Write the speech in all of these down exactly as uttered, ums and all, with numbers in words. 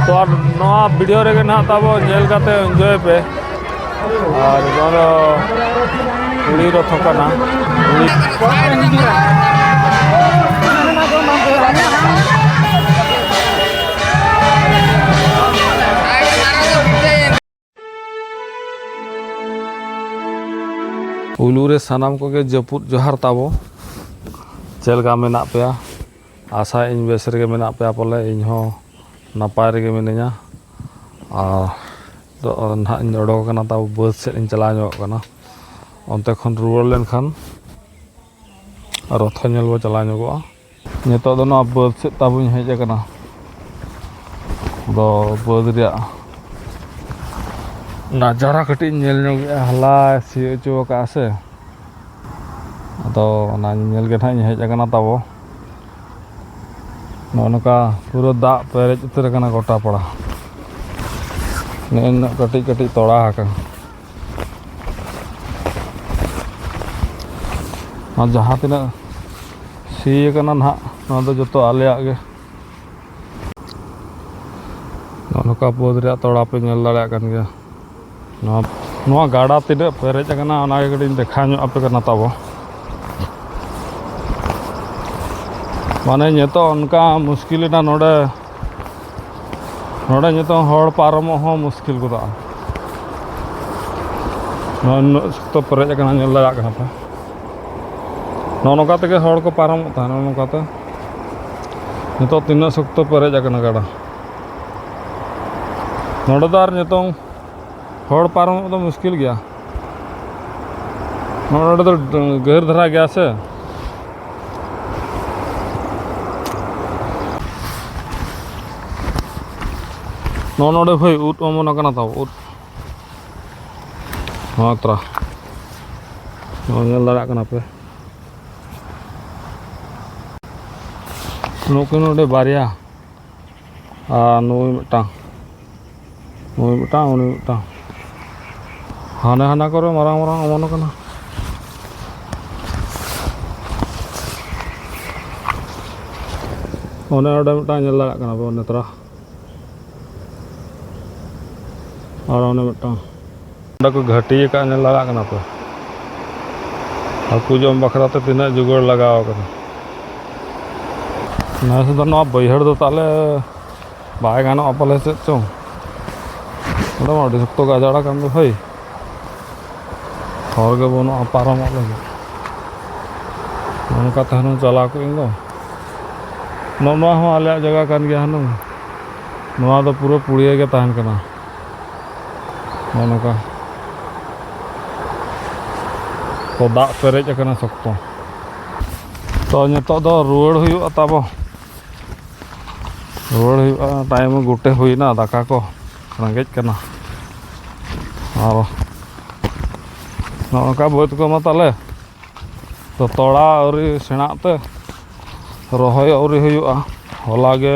ᱛᱚ ᱟᱨ ᱱᱚᱣᱟ ᱵᱷᱤᱰᱤᱭᱳ ᱨᱮᱜᱮ ᱱᱟᱦᱟᱜ ᱛᱟᱵᱚ ᱧᱮᱞ ᱠᱟᱛᱮ ᱮᱱᱡᱚᱭ ᱯᱮ᱾ ᱟᱨ ᱱᱚᱣᱟ ᱫᱚ ᱠᱩᱲᱤ ᱨᱚᱛᱷᱚ ᱠᱟᱱᱟ᱾ ᱠᱩᱲᱤ ᱯᱩᱭᱞᱩ ᱨᱮ ᱥᱟᱱᱟᱢ ᱠᱚᱜᱮ ᱡᱟᱹᱯᱩᱫ ᱡᱚᱦᱟᱨ ᱛᱟᱵᱚ᱾ ᱪᱮᱫ ᱞᱮᱠᱟ ᱢᱮᱱᱟᱜ ᱯᱮᱭᱟ? ᱟᱥᱟ ᱤᱧ ᱵᱮᱥ ᱨᱮᱜᱮ ᱢᱮᱱᱟᱜ ᱯᱮᱭᱟ ᱯᱟᱞᱮ, ᱤᱧ ᱦᱚᱸ ᱱᱟᱯᱟᱭ ᱨᱮᱜᱮ ᱢᱤᱱᱟᱹᱧᱟ᱾ ᱟᱨ ᱱᱤᱛᱚᱜ ᱱᱟᱦᱟᱜ ᱤᱧ ᱚᱰᱚᱠ ᱟᱠᱟᱱᱟ, ᱛᱟᱵᱚ ᱵᱟᱹᱫᱽ ᱥᱮᱫ ᱤᱧ ᱪᱟᱞᱟᱣ ᱧᱚᱜᱚᱜ ᱠᱟᱱᱟ᱾ ᱚᱱᱛᱮ ᱠᱷᱚᱱ ᱨᱩᱣᱟᱹᱲ ᱞᱮᱱᱠᱷᱟᱱ ᱨᱚᱛᱷᱚ ᱧᱮᱞ ᱵᱚ ᱪᱟᱞᱟᱣ ᱧᱚᱜᱚᱜᱼᱟ᱾ ᱱᱤᱛᱚᱜ ᱫᱚ ᱱᱚᱣᱟ ᱵᱟᱹᱫᱽ ᱥᱮᱫ ᱛᱟᱵᱚᱧ ᱦᱮᱡ ᱟᱠᱟᱱᱟ᱾ ᱟᱫᱚ ᱵᱟᱹᱫᱽ ᱨᱮᱭᱟᱜ ᱱᱟᱡᱟᱨᱟ ᱠᱟᱹᱴᱤᱡ ᱤᱧ ᱧᱮᱞ ᱧᱚᱜᱮᱜᱼᱟ, ᱦᱚᱞᱟᱭ ᱥᱤ ᱦᱚᱪᱚ ᱟᱠᱟᱫᱼᱟ ᱥᱮ᱾ ᱟᱫᱚ ᱚᱱᱟ ᱧᱮᱧᱮᱞ ᱜᱮ ᱱᱟᱦᱟᱜ ᱤᱧ ᱦᱮᱡ ᱟᱠᱟᱱᱟ ᱛᱟᱵᱚ᱾ ᱱᱚᱜᱼᱚ ᱱᱚᱝᱠᱟ ᱯᱩᱨᱟᱹ ᱫᱟᱜ ᱯᱮᱨᱮᱡ ᱩᱛᱟᱹᱨ ᱟᱠᱟᱱᱟ ᱜᱚᱴᱟ ᱯᱟᱲᱟ᱾ ᱱᱮᱜᱼᱮ ᱱᱩᱱᱟᱹᱜ ᱠᱟᱹᱴᱤᱡ ᱠᱟᱹᱴᱤᱡ ᱛᱚᱲᱟ ᱟᱠᱟᱱᱟ᱾ ᱟᱨ ᱡᱟᱦᱟᱸ ᱛᱤᱱᱟᱹᱜ ᱥᱤ ᱟᱠᱟᱱᱟ ᱱᱟᱦᱟᱜ, ᱱᱚᱣᱟ ᱫᱚ ᱡᱚᱛᱚ ᱟᱞᱮᱭᱟᱜ ᱜᱮ᱾ ᱱᱚᱜᱼᱚ ᱱᱚᱝᱠᱟ ᱵᱟᱹᱫᱽ ᱨᱮᱭᱟᱜ ᱛᱚᱲᱟ ᱯᱮ ᱧᱮᱞ ᱫᱟᱲᱮᱭᱟᱜ ᱠᱟᱱ ᱜᱮᱭᱟ᱾ ᱱᱚᱣᱟ, ᱱᱚᱣᱟ ᱜᱟᱰᱟ ᱛᱤᱱᱟᱹᱜ ᱯᱮᱨᱮᱡ ᱟᱠᱟᱱᱟ, ᱚᱱᱟ ᱜᱮ ᱠᱟᱹᱴᱤᱡ ᱤᱧ ᱫᱮᱠᱷᱟᱣ ᱧᱚᱜ ᱟᱯᱮ ᱠᱟᱱᱟ ᱛᱟᱵᱚ᱾ ᱢᱟᱱᱮ ᱱᱤᱛᱚᱜ ᱚᱱᱠᱟ ᱢᱩᱥᱠᱤᱞ ᱮᱱᱟ ᱱᱚᱰᱮ, ᱱᱚᱰᱮ ᱱᱤᱛᱚᱜ ᱦᱚᱲ ᱯᱟᱨᱚᱢᱚᱜ ᱦᱚᱸ ᱢᱩᱥᱠᱤᱞ ᱜᱚᱫᱚᱜᱼᱟ᱾ ᱱᱚᱜᱼᱚᱭ ᱱᱩᱱᱟᱹᱜ ᱥᱚᱠᱛᱚ ᱯᱮᱨᱮᱡ ᱟᱠᱟᱱᱟ, ᱧᱮᱞ ᱫᱟᱲᱮᱭᱟᱜ ᱠᱟᱱᱟ ᱯᱮ᱾ ᱱᱚᱜᱼᱚ ᱱᱚᱝᱠᱟ ᱛᱮᱜᱮ ᱦᱚᱲ ᱠᱚ ᱯᱟᱨᱚᱢᱚᱜ ᱛᱟᱦᱮᱱᱟ, ᱱᱚᱜᱼᱚ ᱱᱚᱝᱠᱟᱛᱮ᱾ ᱱᱤᱛᱚᱜ ᱛᱤᱱᱟᱹᱜ ᱥᱚᱠᱛᱚ ᱯᱮᱨᱮᱡ ᱟᱠᱟᱱᱟ ᱜᱟᱰᱟ᱾ ᱱᱚᱰᱮ ᱫᱚ ᱟᱨ ᱱᱤᱛᱚᱝ ᱦᱚᱲ ᱯᱟᱨᱚᱢᱚᱜ ᱫᱚ ᱢᱩᱥᱠᱤᱞ ᱜᱮᱭᱟ᱾ ᱱᱚᱜᱼᱚ ᱱᱚᱰᱮ ᱫᱚ ᱜᱟᱹᱦᱤᱨ ᱫᱷᱟᱨᱟ ᱜᱮᱭᱟ ᱥᱮ᱾ ᱱᱚᱜᱼᱚ ᱱᱚᱰᱮ ᱵᱷᱟᱹᱭ ᱩᱫ ᱚᱢᱚᱱ ᱟᱠᱟᱱᱟ ᱛᱟᱵᱚ, ᱩᱫ᱾ ᱱᱚᱣᱟ ᱛᱚᱨᱟ᱾ ᱱᱚᱣᱟ ᱧᱮᱞ ᱫᱟᱲᱮᱭᱟᱜ ᱠᱟᱱᱟ ᱯᱮ᱾ ᱱᱩᱠᱤᱱ ᱱᱚᱰᱮ ᱵᱟᱨᱭᱟ᱾ ᱟᱨ ᱱᱩᱭ ᱢᱤᱫᱴᱟᱝ᱾ ᱱᱩᱭ ᱢᱤᱫᱴᱟᱝ, ᱩᱱᱤ ᱢᱤᱫᱴᱟᱝ᱾ ᱦᱟᱱᱮ ᱦᱟᱱᱟ ᱠᱚᱨᱮ ᱢᱟᱨᱟᱝ ᱢᱟᱨᱟᱝ ᱚᱢᱚᱱ ᱟᱠᱟᱱᱟ᱾ ᱚᱱᱮ ᱚᱸᱰᱮ ᱢᱤᱫᱴᱟᱝ ᱧᱮᱞ ᱫᱟᱲᱮᱭᱟᱜ ᱠᱟᱱᱟ ᱯᱮ, ᱚᱱᱮ ᱛᱚᱨᱟ᱾ ᱟᱨ ᱚᱱᱮ ᱢᱤᱫᱴᱟᱝ ᱚᱸᱰᱮ ᱠᱚ ᱜᱷᱟᱹᱴᱤ ᱟᱠᱟᱫ, ᱧᱮᱞ ᱫᱟᱲᱮᱭᱟᱜ ᱠᱟᱱᱟ ᱯᱮ᱾ ᱦᱟᱹᱠᱩ ᱡᱚᱢ ᱵᱟᱠᱷᱨᱟ ᱛᱮ ᱛᱤᱱᱟᱹᱜ ᱡᱳᱜᱟᱲ ᱞᱟᱜᱟᱣ ᱟᱠᱟᱱᱟ᱾ ᱱᱮᱥ ᱫᱚ ᱱᱚᱣᱟ ᱵᱟᱹᱭᱦᱟᱹᱲ ᱫᱚ ᱛᱟᱦᱞᱮ ᱵᱟᱭ ᱜᱟᱱᱚᱜᱼᱟ ᱯᱟᱞᱮ, ᱪᱮᱫ ᱪᱚᱝ᱾ ᱚᱸᱰᱮ ᱢᱟ ᱟᱹᱰᱤ ᱥᱚᱠᱛᱚ ᱜᱟᱡᱟᱲ ᱟᱠᱟᱱ ᱫᱚ ᱵᱷᱟᱹᱭ, ᱦᱚᱨ ᱜᱮ ᱵᱟᱹᱱᱩᱜᱼᱟ ᱯᱟᱨᱚᱢᱚᱜ ᱞᱟᱹᱜᱤᱫ᱾ ᱱᱚᱝᱠᱟ ᱛᱟᱦᱮᱱ ᱪᱟᱞᱟᱣ ᱠᱚᱜ ᱤᱧ ᱫᱚ᱾ ᱱᱚᱜᱼᱚ ᱱᱚᱣᱟ ᱦᱚᱸ ᱟᱞᱮᱭᱟᱜ ᱡᱟᱭᱜᱟ ᱠᱟᱱ ᱜᱮᱭᱟ ᱦᱩᱱᱟᱹᱝ᱾ ᱱᱚᱣᱟ ᱫᱚ ᱯᱩᱨᱟᱹ ᱯᱩᱲᱤᱭᱟᱹ ᱜᱮ ᱛᱟᱦᱮᱱ ᱠᱟᱱᱟ᱾ ᱱᱚᱜᱼᱚ ᱱᱚᱝᱠᱟ ᱠᱚ ᱫᱟᱜ ᱯᱮᱨᱮᱡ ᱟᱠᱟᱱᱟ ᱥᱚᱠᱛᱚ᱾ ᱛᱚ, ᱱᱤᱛᱚᱜ ᱫᱚ ᱨᱩᱣᱟᱹᱲ ᱦᱩᱭᱩᱜᱼᱟ ᱛᱟᱵᱚ᱾ ᱨᱩᱣᱟᱹᱲ ᱦᱩᱭᱩᱜᱼᱟ, ᱴᱟᱭᱤᱢ ᱜᱚᱴᱮ ᱦᱩᱭᱱᱟ, ᱫᱟᱠᱟ ᱠᱚ ᱨᱮᱸᱜᱮᱡ ᱠᱟᱱᱟ᱾ ᱟᱨ ᱱᱚᱜᱼᱚ ᱱᱚᱝᱠᱟ ᱵᱟᱹᱫᱽ ᱠᱚᱢᱟ ᱛᱟᱞᱮ ᱛᱚ ᱛᱚᱲᱟ ᱟᱹᱣᱨᱤ ᱥᱮᱬᱟᱜ ᱛᱮ ᱨᱚᱦᱚᱭ ᱟᱹᱣᱨᱤ ᱦᱩᱭᱩᱜᱼᱟ᱾ ᱦᱚᱞᱟ ᱜᱮ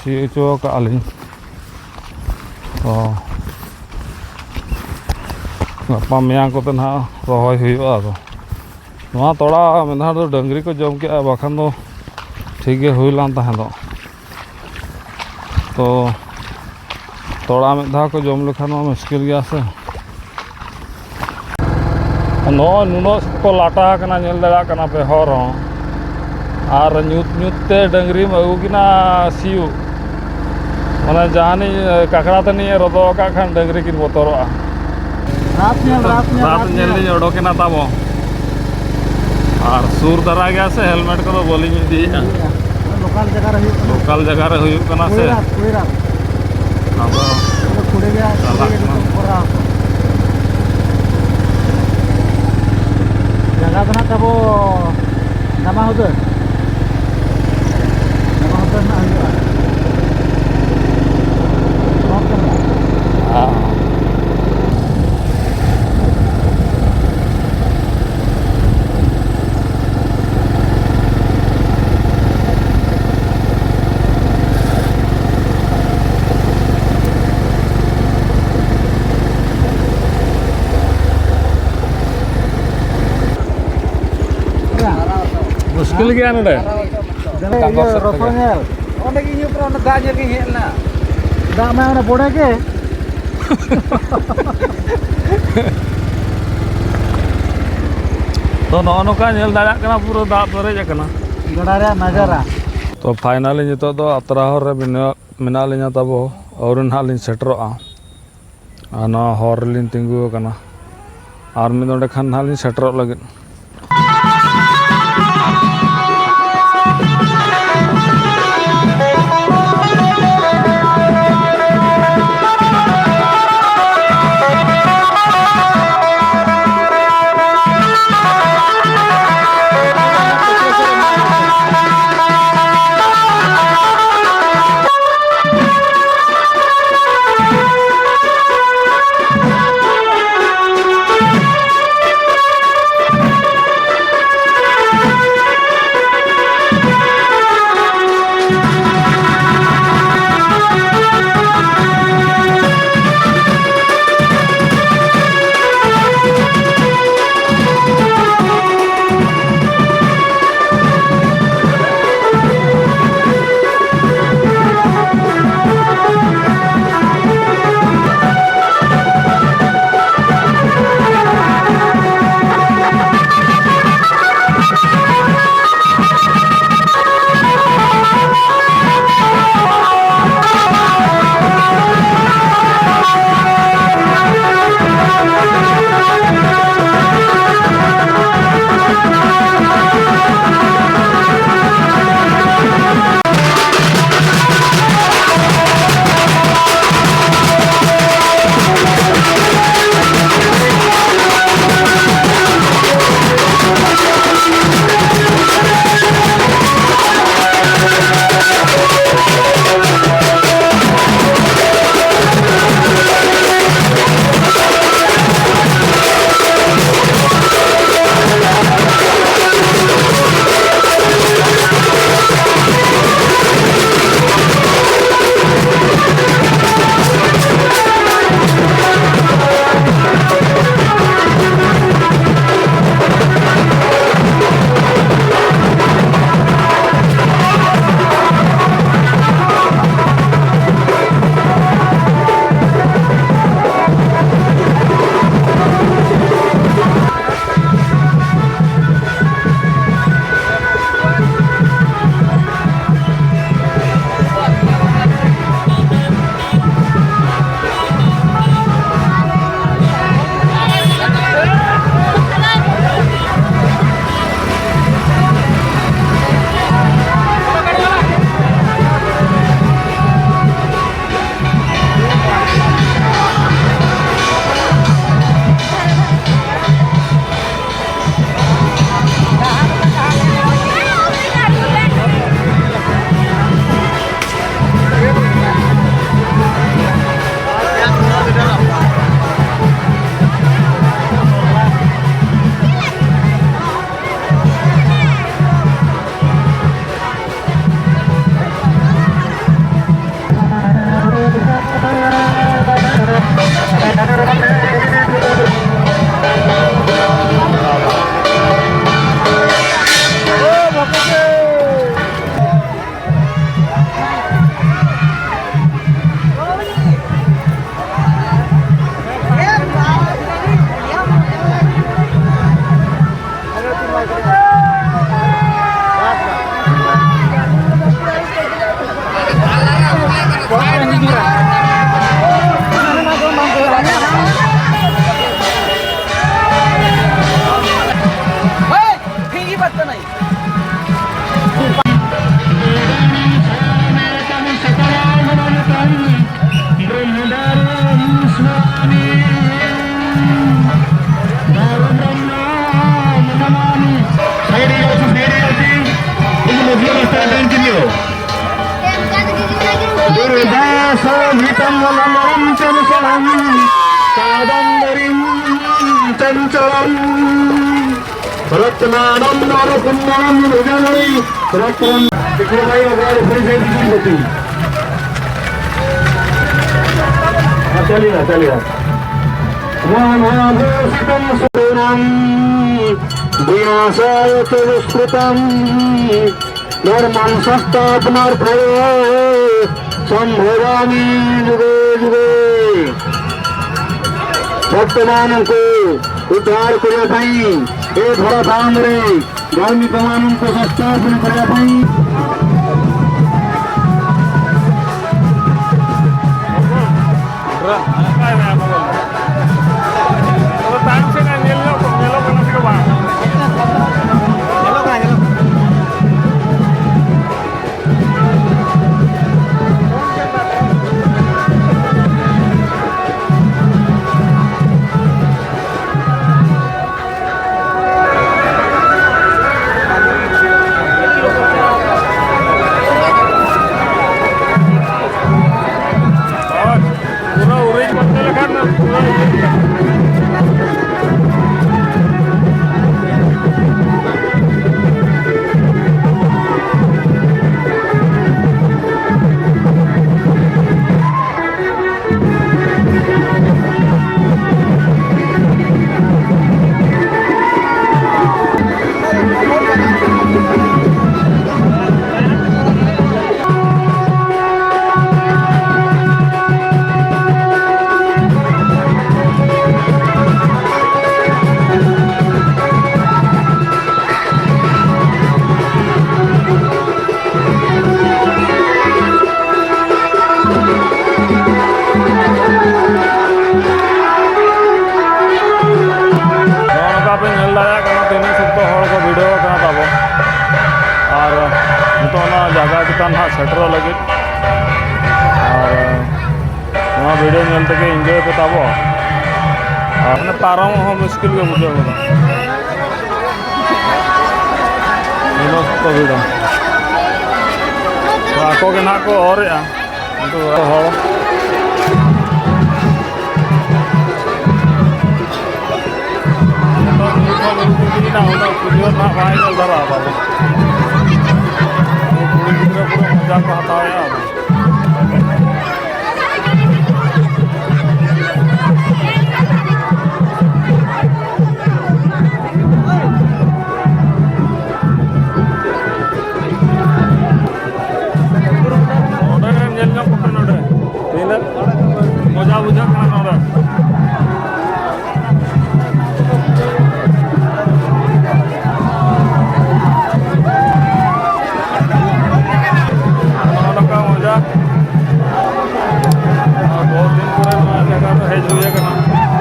ᱥᱤ ᱦᱚᱪᱚ ᱟᱠᱟᱫᱼᱟ ᱞᱤᱧ᱾ ᱛᱚ ᱜᱟᱯᱟ ᱢᱮᱭᱟᱝ ᱠᱚᱛᱮ ᱱᱟᱦᱟᱜ ᱨᱚᱦᱚᱭ ᱦᱩᱭᱩᱜᱼᱟ᱾ ᱟᱫᱚ ᱱᱚᱣᱟ ᱛᱚᱲᱟ ᱢᱤᱫ ᱫᱷᱟᱣ ᱫᱚ ᱰᱟᱹᱝᱨᱤ ᱠᱚ ᱡᱚᱢ ᱠᱮᱜᱼᱟ, ᱵᱟᱠᱷᱟᱱ ᱫᱚ ᱴᱷᱤᱠ ᱜᱮ ᱦᱩᱭ ᱞᱮᱱ ᱛᱟᱦᱮᱸ ᱫᱚ᱾ ᱛᱚ ᱛᱚᱲᱟ ᱢᱤᱫ ᱫᱷᱟᱣ ᱠᱚ ᱡᱚᱢ ᱞᱮᱠᱷᱟᱱ ᱢᱟ ᱢᱩᱥᱠᱤᱞ ᱜᱮᱭᱟ ᱥᱮ᱾ ᱱᱚᱜᱼᱚᱭ ᱱᱩᱱᱟᱹᱜ ᱠᱚ ᱞᱟᱴᱟ ᱟᱠᱟᱱᱟ, ᱧᱮᱞ ᱫᱟᱲᱮᱭᱟᱜ ᱠᱟᱱᱟ ᱯᱮ ᱦᱚᱨ ᱦᱚᱸ᱾ ᱟᱨ ᱧᱩᱛ ᱧᱩᱛ ᱛᱮ ᱰᱟᱹᱝᱨᱤᱢ ᱟᱹᱜᱩ ᱠᱤᱱᱟ ᱥᱤᱭᱳᱜ, ᱢᱟᱱᱮ ᱡᱟᱦᱟᱱᱤᱡ ᱠᱟᱠᱲᱟ ᱛᱟᱹᱱᱤᱡ ᱮ ᱨᱚᱫᱚ ᱟᱠᱟᱫ ᱠᱷᱟᱱ ᱰᱟᱹᱝᱨᱤ ᱠᱤᱱ ᱵᱚᱛᱚᱨᱚᱜᱼᱟ᱾ ᱨᱟᱛ ᱧᱮᱞ, ᱨᱟᱛ ᱧᱮᱞ, ᱨᱟᱛ ᱨᱟᱛ ᱧᱮᱞ ᱧᱮᱞ᱾ ᱞᱤᱧ ᱚᱰᱚᱠᱮᱱᱟ ᱛᱟᱵᱚ᱾ ᱟᱨ ᱥᱩᱨ ᱫᱷᱟᱨᱟ ᱜᱮᱭᱟ ᱥᱮ, ᱦᱮᱞᱢᱮᱴ ᱠᱚᱫᱚ ᱵᱟᱹᱞᱤᱧ ᱤᱫᱤᱭᱮᱫᱼᱟ᱾ ᱞᱳᱠᱟᱞ ᱡᱟᱭᱜᱟ ᱨᱮ ᱦᱩᱭᱩᱜ ᱠᱟᱱᱟ᱾ ᱞᱳᱠᱟᱞ ᱡᱟᱭᱜᱟ ᱨᱮ ᱦᱩᱭᱩᱜ ᱠᱟᱱᱟ ᱥᱮ᱾ ᱠᱩᱲᱤᱨᱟᱛ, ᱠᱩᱲᱤᱨᱟᱛ᱾ ᱟᱫᱚ ᱠᱩᱲᱤ ᱜᱮ, ᱠᱩᱲᱤ ᱪᱟᱞᱟᱜ ᱜᱮ ᱠᱟᱱᱟ᱾ ᱡᱚᱛᱚ ᱠᱚ ᱠᱚᱨᱟᱣ ᱟᱠᱚ᱾ ᱡᱟᱭᱜᱟ ᱫᱚ ᱱᱟᱜ ᱛᱟᱵᱚ ᱫᱟᱢᱟ ᱦᱩᱫᱟᱹ᱾ ᱫᱟᱢᱟ ᱦᱩᱫᱟᱹ ᱨᱮᱱᱟᱜ ᱦᱩᱭᱩᱜᱼᱟ᱾ ᱱᱚᱣᱟ ᱠᱚ ᱢᱮᱱᱟᱜᱼᱟ᱾ ᱦᱮᱸ᱾ ᱢᱩᱥᱠᱤᱞ ᱜᱮᱭᱟ ᱱᱚᱰᱮ᱾ ᱫᱮᱞᱟ, ᱤᱭᱟᱹ, ᱨᱚᱛᱚ ᱧᱮᱞ᱾ ᱚᱸᱰᱮ ᱜᱮ ᱤᱧ ᱯᱩᱨᱟᱹ ᱚᱸᱰᱮ ᱫᱟᱜ ᱧᱮᱞ ᱜᱤᱧ ᱦᱮᱡ ᱞᱮᱱᱟ᱾ ᱫᱟᱜ ᱢᱟ ᱚᱱᱟ ᱵᱚᱰᱮ ᱜᱮ᱾ ᱛᱚ, ᱱᱚᱜᱼᱚ ᱱᱚᱝᱠᱟ ᱧᱮᱞ ᱫᱟᱲᱮᱭᱟᱜ ᱠᱟᱱᱟ, ᱯᱩᱨᱟᱹ ᱫᱟᱜ ᱯᱮᱨᱮᱡ ᱟᱠᱟᱱᱟ᱾ ᱜᱟᱰᱟ ᱨᱮᱭᱟᱜ ᱱᱟᱡᱟᱨᱟ᱾ ᱛᱚ, finally ᱱᱤᱛᱚᱜ ᱫᱚ ᱟᱛᱨᱟ ᱦᱚᱨ ᱨᱮ ᱢᱮᱱᱟᱜ, ᱢᱮᱱᱟᱜ ᱞᱤᱧᱟ ᱛᱟᱵᱚ᱾ ᱟᱹᱣᱨᱤ ᱱᱟᱦᱟᱜ ᱞᱤᱧ ᱥᱮᱴᱮᱨᱚᱜᱼᱟ᱾ ᱟᱨ ᱱᱚᱣᱟ ᱦᱚᱨ ᱨᱮᱞᱤᱧ ᱛᱤᱸᱜᱩ ᱟᱠᱟᱱᱟ᱾ ᱟᱨ ᱢᱤᱫ ᱰᱚᱸᱰᱮ ᱠᱷᱟᱱ ᱱᱟᱦᱟᱜ ᱞᱤᱧ ᱥᱮᱴᱮᱨᱚᱜ ᱞᱟᱹᱜᱤᱫ᱾ ᱥᱟᱭᱤᱰ ᱨᱮ ᱟᱪᱷᱩ, ᱥᱟᱭᱤᱰ ᱨᱮ ᱟᱪᱷᱩ᱾ ᱤᱧ ᱢᱟᱹᱡᱷᱤ ᱨᱟᱥᱛᱟ ᱨᱮ ᱛᱟᱦᱮᱱ ᱠᱤᱱ ᱫᱚ᱾ ᱫᱩᱨᱜᱟᱥᱚᱢᱦᱤᱛᱟᱢ ᱚᱞᱚᱢ ᱪᱚঞ্ᱪᱚᱞᱚᱢ ᱠᱟᱫᱚᱢᱵᱚᱨᱤᱢ ᱪᱚᱧᱪᱚᱞᱚᱢ रत्नानंदन कुंदन भुजगै रत्न। देखो भाई, अगर फिर से दीदी होती। हाँ, चलिए, चलिए। वनभूषितं सुवर्णं विनाशाय च दुष्कृतम्। धर्मं संस्थापनार्थाय सम्भवामि युगे युगे। ଭକ୍ତମାନଙ୍କୁ ଉଦ୍ଧାର କରିବା ପାଇଁ ଏ ଧରା ଧାମରେ ଧାର୍ମିକମାନଙ୍କୁ ସଂସ୍ଥାପନ କରିବା ପାଇଁ। ᱯᱩᱨᱟᱹ ᱩᱨᱤᱡ ᱵᱚᱞᱛᱮ ᱞᱮᱠᱷᱟᱱ ᱯᱩᱨᱟᱹ ᱤᱭᱟᱹ ᱜᱮᱭᱟ᱾ ᱱᱚᱜᱼᱚ ᱱᱚᱝᱠᱟ ᱯᱮ ᱧᱮᱞ ᱫᱟᱲᱮᱭᱟᱜ ᱠᱟᱱᱟ ᱛᱤᱱᱟᱹᱜ ᱥᱚᱠᱛᱚ ᱦᱚᱲ ᱠᱚ ᱵᱷᱤᱲᱟᱹᱣ ᱟᱠᱟᱱᱟ ᱛᱟᱵᱚᱱ᱾ ᱟᱨ ᱱᱤᱛᱚᱜ ᱚᱱᱟ ᱡᱟᱭᱜᱟ ᱪᱮᱛᱟᱱ ᱦᱟᱸᱜ ᱥᱮᱴᱮᱨᱚᱜ ᱞᱟᱹᱜᱤᱫ᱾ ᱟᱨ ᱱᱚᱣᱟ video ᱧᱮᱞ ᱛᱮᱜᱮ ᱤᱱᱡᱚᱭ ᱯᱮ ᱛᱟᱵᱚ᱾ ᱟᱨ ᱢᱟᱱᱮ ᱯᱟᱨᱚᱢᱚᱜ ᱦᱚᱸ ᱢᱩᱥᱠᱤᱞ ᱜᱮ ᱵᱩᱡᱷᱟᱹᱣ ᱠᱟᱱᱟ᱾ ᱢᱚᱱᱚᱥᱛᱚ ᱵᱷᱤᱲ᱾ ᱟᱠᱚ ᱜᱮ ᱱᱟᱦᱟᱜ ᱠᱚ ᱚᱨᱮᱜᱼᱟ᱾ ᱩᱱᱠᱩ ᱦᱚᱲ᱾ ᱱᱤᱛᱚᱜ ᱱᱤᱛ ᱦᱚᱸ ᱧᱩᱛᱩᱢ ᱤᱫᱤᱭᱮᱱᱟ, ᱩᱱᱟᱹᱜ ᱯᱩᱡᱟᱹ ᱨᱮᱱᱟᱜ ᱵᱟᱭ ᱧᱮᱞ ᱫᱷᱟᱨᱟ ᱟᱠᱟᱫᱟ᱾ ᱠᱩᱲᱤ ᱜᱤᱫᱽᱨᱟᱹ ᱯᱩᱨᱟᱹ ᱢᱚᱡᱟ ᱠᱚ ᱦᱟᱛᱟᱣᱮᱫᱼᱟ᱾ ᱱᱚᱰᱮ ᱧᱮᱞ ᱧᱚᱜ ᱠᱚᱯᱮ ᱱᱚᱰᱮ᱾ ᱛᱤᱱᱟᱹᱜ ᱢᱚᱡᱟ ᱵᱩᱡᱷᱟᱹᱜ ᱠᱟᱱᱟ ᱱᱚᱰᱮ᱾ ᱱᱚᱜᱼᱚ ᱱᱚᱝᱠᱟ ᱢᱚᱡᱟ᱾ ᱟᱨ ᱵᱚᱦᱩᱛ ᱫᱤᱱ ᱯᱚᱨᱮ ᱱᱚᱣᱟ ᱡᱟᱭᱜᱟ ᱫᱚ ᱦᱮᱡ ᱦᱩᱭ ᱟᱠᱟᱱᱟ᱾